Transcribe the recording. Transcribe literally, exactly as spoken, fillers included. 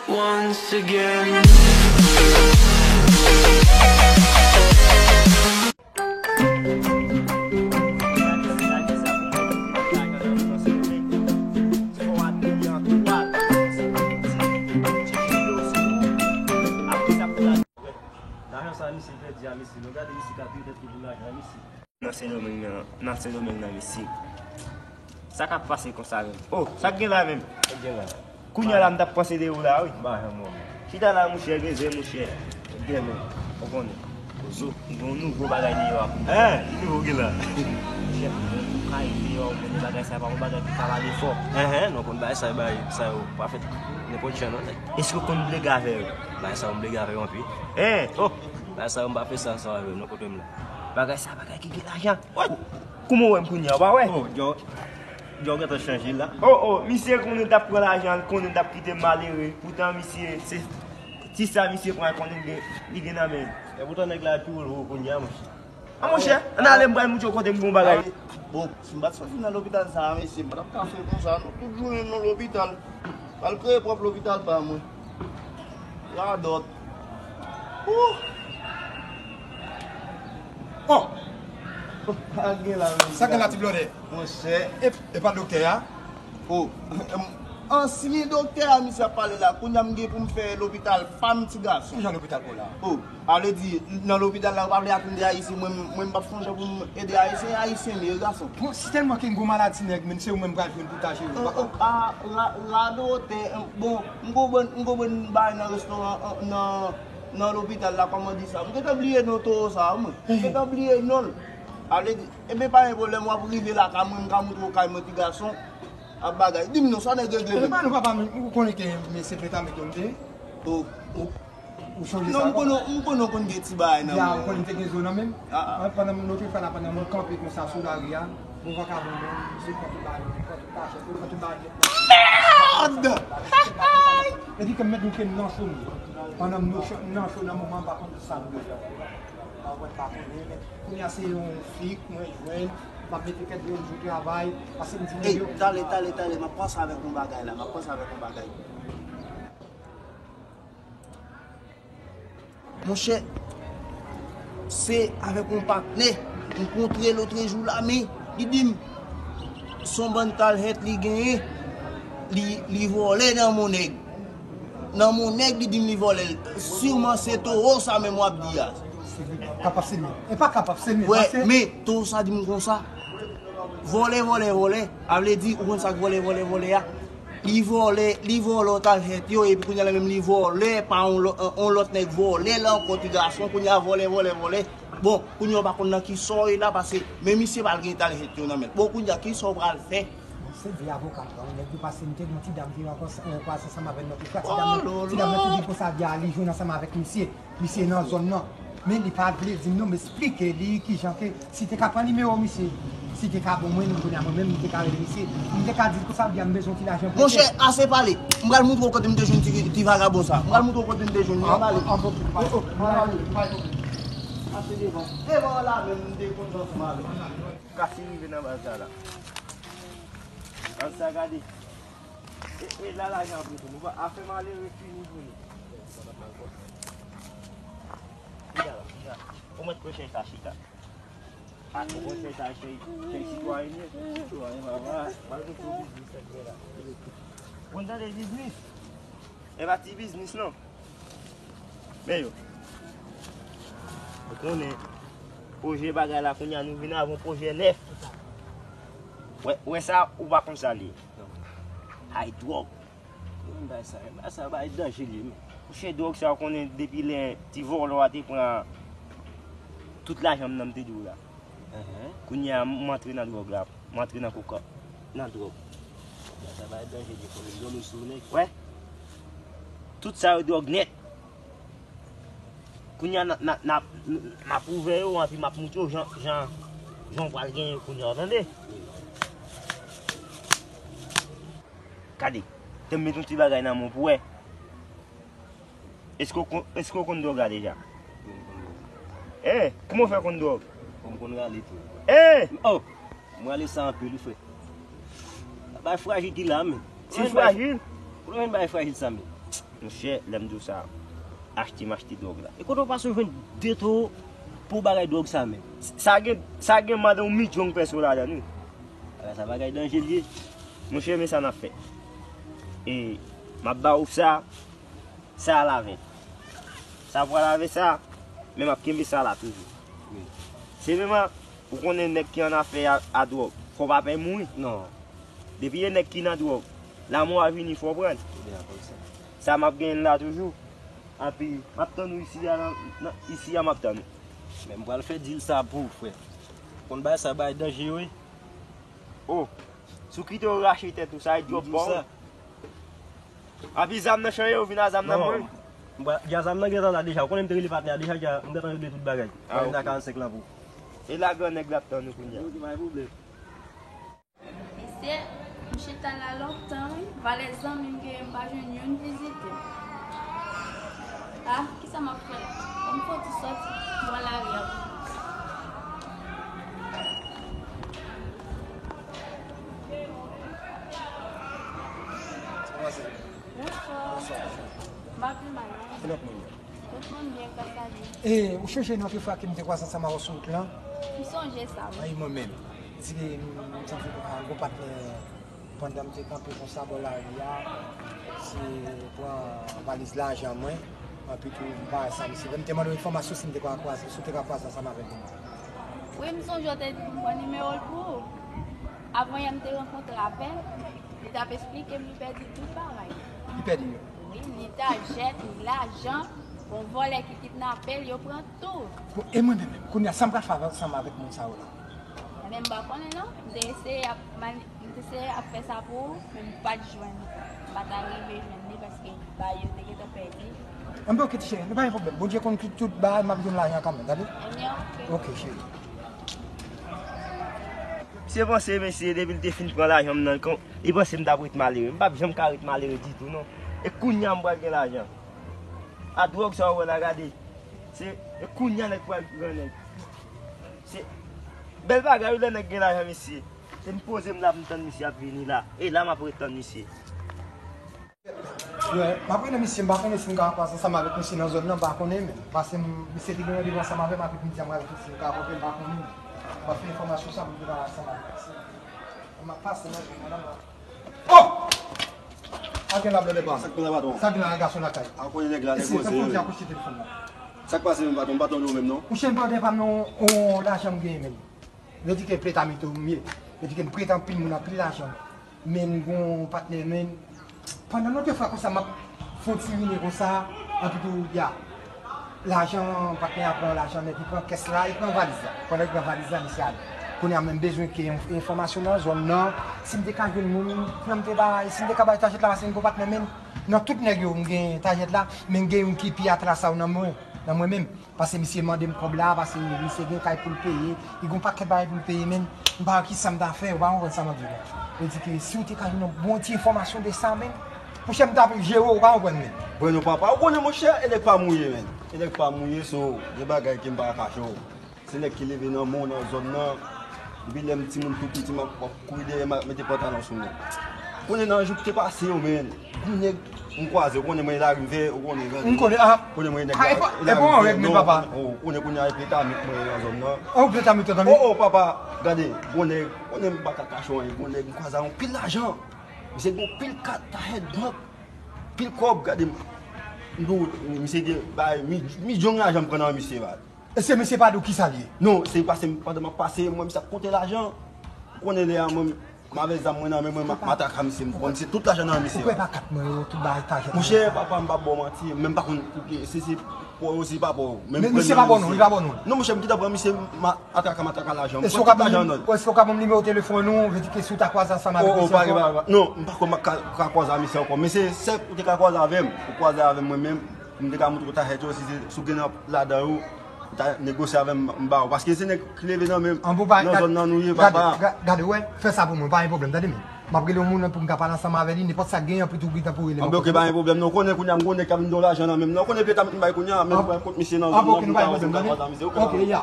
Once again. Lajan sa misye pèdi a, mesye. Nou gade misye k ap peye tèt li pou lajan, mesye. Nan Sendomeng nan, nan Sendomeng nan, mesye. Sa k ap pase konsa menm? Oh, sa k gen la menm? Sa k gen la? Kounye a la, m t ap panse de ou la, wi. M pa janm wè w. Chita la, monchè, gen zen, monchè. Gen menm. Ou konnen. Kozo, gen yon nouvo bagay deyò a kounye a. Hein? Ki nouvo gen la? Monchè, ou kay deyò, ou konnen bagay sa pa yon bagay ki ka pale fò. Hein, hein, nou konn bagay sa, bagay sa yo pa fèt nenpòt jan, non, nèg. Èske w konn blege avè yo? Bagay sa yo m blege avè yo anpil. Hein? Oh! Bagay sa yo m pa fè sa ansanm avè yo, non, kote m la. Bagay sa, bagay ki gen lajan. What? Kouman w wè m kounye a, w pa wè? Oh, Djò, Djò gentan chanje la. Oh, oh, misye konnen l t ap pran lajan, l konnen l t ap kite m malere. Poutan misye, se ti sa misye pran, konnen l gen, li gen nan men l. E poutan nèg la pi wo kounye a, monchè. A, monchè, ann ale, m pral montre w kote m gen yon bagay. Bon, si m pa t soti nan lopital sa a, mesye, m pa t ap ka fè konsa, non. Tout jounen m nan lopital. Pral kreye pwòp lopital pa mwen. Radòt. Ouh! Oh! Sa gen la, menm. Sa gen la, ti blòdè? Monchè. E, e pa doktè a? Oh, ansyen doktè a misye ap pale la. Kounye a m gen pou m fè lopital pa m, ti gason. Ki jan lopital pou w la? Oh, a vle di, nan lopital la, yo pa vle atann de Ayisyen. Mwen, mwen, m p ap sonje pou m ede Ayisyen. Ayisyen m ye, gason. Bon, si tèlman ke m gon maladi nèg, men se ou menm m pral jwenn pou ta jere. Oh, oh, a, ra-, radòtè, bon, m konprann, m konprann bagay nan restoran, nan, nan lopital la, kòman di sa. M gentan bliye non towo sa, mwen. M gentan bliye non l. A vle di, Ebyen, pa gen pwoblèm, w ap rive lakay mwen, m ka montre w kay mwen, ti gason, ap bagay. Di m non, sa nèg regle menm? Epa non, papa, men ou konnen ke men se pletame ke m te ye. Oh. Ou, ou sonje sa? Non, m konnen, m konnen w konn gen ti bagay nan men w. Ou konnen m te gen zo nan men m? Ah, ah. Pandan m nan telefòn la, pandan m kanpe konsa sou lari a, bon vakabon, misye pran tout bagay mwen, pran tout kachèt, pran tout bagay nèt. Merde! Epi ke m mèt montre m nan cho m. Pandan m nan cho, nan cho nan moman, m pa konn sa m bezwen. Mwen pa konnen, men kounye a se yon fi mwen jwenn, m ap mete kèt de yon jou travay, paske m di nèg yo. Ey, tale, tale, tale, m ap panse avèk yon bagay la, m ap panse avèk yon bagay. Monchè, se avèk yon patnè, m kontre lotrejou la, men li di m, se yon bann talent li genyen, li, li vòlè nan men nèg. Nan men nèg, li di m li vòlè l. Siman se towo sa menm w ap di a. Kapab se li. E pa kapab se li. Wè, men towo sa di m konsa. Vòlè, vòlè, vòlè. A vle di, ou konn sa k vòlè, vòlè, vòlè a? Li vòlè, li vòlè yon talent yo, epi kounye a la menm li vòlè, pa yon lò-, yon lòt nèg vòlè l ankò, ti gason, kounye a vòlè, vòlè, vòlè. Bon, kounye a w pa konn nan ki sa w ye la, paske men misye pral gen talent yo nan men l. Bon, kounye a, ki sa w pral fè? Se vye avoka m pran wi, nèg yo pase m te gen yon ti dam ki rankontre, eh, kwaze ansanm avè l nan pita, ti dam nan, ti dam nan te di konsa vye a li jwenn ansanm avèk misye, misye nan zòn nan. Men li pa vle di m non, m esplike li kijan ke si te ka pran nimewo misye, si te ka bon mwen, kounye a mwen menm, m te ka rele misye, m te ka di l konsa vye a m bezwen yon ti lajan pou. Monchè, ase pale. M pral montre w kote m te jwenn ti, ti vagabon sa. M pral montre w kote m te jwenn li. Ann ale. Ann ale. Pase devan. Devan an la menm, m te konn ansanm avè l. Kase rive nan baz la la. An sa gade. E, e la lajan ap rete. Nou pa afè malere fini pou nou. Chita la, chita. Ou mèt pran chèz sa chita. A, ou pran chèz sa chèz, chèz sitwayen ye. Sitwayen papa. Malgre tout biznis sa k gen la. Ou konn tande biznis? E pa ti biznis non. Men yo. Ou konnen pwojè bagay la kounye a nou vin avè yon pwojè nèf. Wè, wè sa ou pa konn sa li ye. Ay dwòg. Mwen bay sa, bay sa bay danje li men. Monchè dwòg sa ou konnen depi lè ti vòlò a te pran tout lajan m nan m te di w la. Kounye a m antre nan dwòg la. M antre nan koka. Nan dwòg. Sa bay danje li fò li dòmi sou nèg. Wè. Tout sa yo dwòg nèt. Kounye a n a, n a, n a, n ap ouvè yo, anpi m ap montre w jan, jan, jan w pral genyen kounye a, tande? Gade, te m met yon ti bagay nan men w pou wè. Èske w kon-, èske w konn dwòg la deja? Eh, kouman w fè konn dwòg? Bon, m konn rale tou. Eh! Oh! M rale sa anpil, wi, frè. Bay frajil ki la, men. Se frajil? Kote w jwenn bay frajil sa, men? Monchè, lè m di w sa, achte m achte dwòg la. E kote w pase w jwenn de towo pou bagay dwòg sa menm? Sa gen, sa gen mande yon milyon pèso ladan l, wi. Bagay sa bagay danje l ye. Monchè, men sa n ap fè. E, m ap ba w sa, sa a l avè l. Sa pral avè sa, men m ap kenbe sa la toujou. Wi. Se menm an, ou konnen nèg ki annafè a, a dwòg, fò pa pè mouri. Non. Depi e nèg ki nan dwòg, lanmò a vini, fò w pran l. Byen, konn sa. Sa m ap genyen l la toujou. Anpi, m ap tann ou isi a, nan, nan, isi a m ap tann ou. Men m pral fè dil sa pou ou, frè. Konn bagay sa, bagay danje, wi. Oh, si w kite yo rache tèt ou, sa e djòb pa w. Anpi zam nan chanje, ou vin a zam nan mwen. Bon, dja zam nan gentan la deja. Ou konnen m te rele patnè a deja, dja, m gentan regle tout bagay. Ah, mwen la ok. Karannsenk lan pou ou. E la gran nèg la ap tann ou kounye a. Ok, pa gen pwoblèm. Mesye, m chita la lontan, wi. Valè zanmi m genyen, m pa jwenn youn vizite. Ah, kisa m ap fè la? Ban m fon ti sòti, pran lari a pou mwen. Sa va, sè? Bonswa. Bonswa. M pa pi mal, non. Kilè moun yo? Tout moun byen, gras a Dye. E, ou chonje nan otrefwa ke m te kwaze ansanm avè w sou wout lan? M sonje sa, wi. Ay, mwen menm. Di, m santi m pa gwo patnè pandan m te kanpe konsa bò lari a. Se pran valiz lajan mwen. Anpi tou, m pa wè sa, misye. M te mande w enfòmasyon si m te ka kwaze, si w te ka kwaze ansanm avèk mwen. Wi, m sonje w te di pou m pran nimewo l pou ou. Avan yè m te rankontre avè l, li t ap esplike m li pèdi tout bagay. Li pèdi yo? Wi, li tajèt, li lajan, gon vòlè ki kidnape l, yo pran tout. Bon, e mwen menm, menm, kounye a, sa m pral fè ansanm avèk moun sa yo la? Mwen menm, m pa konnen non. M te eseye ap mani-, m te eseye ap fè sa pou ou, men m pa t jwenn, m pa t arive jwenn li paske bagay yo te gentan pèdi. Anben, ok, ti cheri, nou pa gen pwoblèm. Bondye konn ki tout bagay, m ap jwenn lajan kanmenm, tande? Ebyen, ok. Ok, cheri. Misye panse, mesye, depi l te fin pran lajan m nan, kon, li panse m t ap ret malere. M p ap janm ka ret malere ditou, non. E kounye a m pral gen lajan. A dwòg sa w wè la, gade. Se, e kounye a nèg pral gran nèg. Se bèl bagay wi lè nèg gen lajan, mesye. Se m poze m la pou m tann misye ap vini la. E la m ap ret tann misye. Wi, m ap rele misye, m pa konnen si m ka kwaze ansanm avèk misye nan zòn nan, m pa konnen menm. Paske m, misye te gen randevou ansanm avè m, apre midi a m rale sou si m ka kote, m pa konnen menm. M ap fè enfòmasyon sa pou m prepare ansanm avèk misye. M ap pase nan zòn nan la. Oh! A gen la blòdè pa m. Sa k pase, patwon? Sa gen la, gason lakay. A konnen nèg la, nèg poze. Mesye, tankou w di akouche telefòn nan. Sa k pase menm, patwon? M pa tande w menm non. Mouche, m pèdi pa m non, on lajan m genyen menm. Yo di ke prèt a mete w mye. Yo di ke m prete anpil moun anpil lajan. Men m gon patnè men pandan nou te fè konsa m ap fon ti rine konsa, anpi tou ya. Lajan patnè a pran lajan nèt, li pran kès la, li pran valiz la. Pandan li pran valiz la, misye ale. Kounye a mwen bezwen ke yon enfòmasyon nan zòn nan, si m te ka jwenn moun, pou m te bay, si m te ka bay tajèt la, paske m gon patnè men nan tout nèg yo m gen tajèt la, men m gen youn ki pi atra sa yo nan mwen, nan mwen menm. Paske misye mande m kòb la, paske misye gen kay pou l peye, li gon pakèt bagay pou l peye, men m pa wè kisa m ta fè, ou pa konprann sa m ap di w la. Yo di ke si w te ka jwenn yon bon ti enfòmasyon de sa, men, monchè, m t ap jere w, ou pa konprann, men. Bon, non, papa, ou konnen, monchè, e nèg pa mouye, men. E nèg pa mouye, so, gen bagay ke m pa ka kache w. Se nèg ki leve nan mwen, nan zòn nan. Depi lè m timoun tou piti, m ap, w ap kouri dèyè m, ap mete pantalon sou mwen. Konnen nan jou ki te pase yo, men, gon nèg m kwaze, ou konnen mwen lari m vè, ou konnen, gade. M konnen, ah. Konnen mwen nèg la, e bon, lari m vè, non, papa. Ou konnen kounye a, e petamik mwen nan zòn nan. Oh, petamik, petamik. Oh, oh, papa, gade, gon nèg, konnen m pa ka kache w anyen, gon nèg m kwaze a yon pil lajan. Misye gon pil kat, tajèt bank, pil kòb, gade m. M di w, misye gen, bay, mi, milyon lajan m pran nan men misye, baz. Èske misye pa di w kisa l ye? Non, se pase m, pandan m ap pase, m wè misye ap konte lajan. Ou konnen lè a, mwen, m avè zam mwen nan men mwen, m ap matraka misye, m pran misye tout lajan nan men misye. Ou kwè pa kat mwen yo, tout bagay tajèt. Monchè, papa, m p ap ba w manti, men m pa konn, si se pa w, si pa pa w. Men misye pa ba w non, li pa ba w non. Non, monchè, m gentan pran misye, m a, matraka, matraka lajan. M pran tout lajan nan. Èske w ka ban m nimewo telefòn ou, vle di ke si w ta kwaze ansanm avèk misye ankò? Oh, oh, pa, pa, pa. Non, m pa kwè m ka, ka kwaze a misye ankò. Men se sèl ou te ka kwaze avè m. Ou kwaze avè m mwen menm, m te ka montre w tajèt yo, si se, si w gen nan ladan yo, ou ta negosye avè m, m ba w. Paske se nèg ki leve nan men m. Nan zòn nan nou ye, papa. Gade, gade, wè, fè sa pou mwen, pa gen pwoblèm, tande men. M ap rele yon moun pou m ka pale ansanm avè li, nenpòt sa k genyen, anpi tou, ou gentan pou rele m. Anben, ok, pa gen pwoblèm, non, ou konnen kounye a m gon nèg k ap vin nan lajan nan men m, non, ou konnen petamik m bay kounye a, men m pran kont misye nan zòn nan pou m ka kwaze misye, ou konnen. Ok, ya.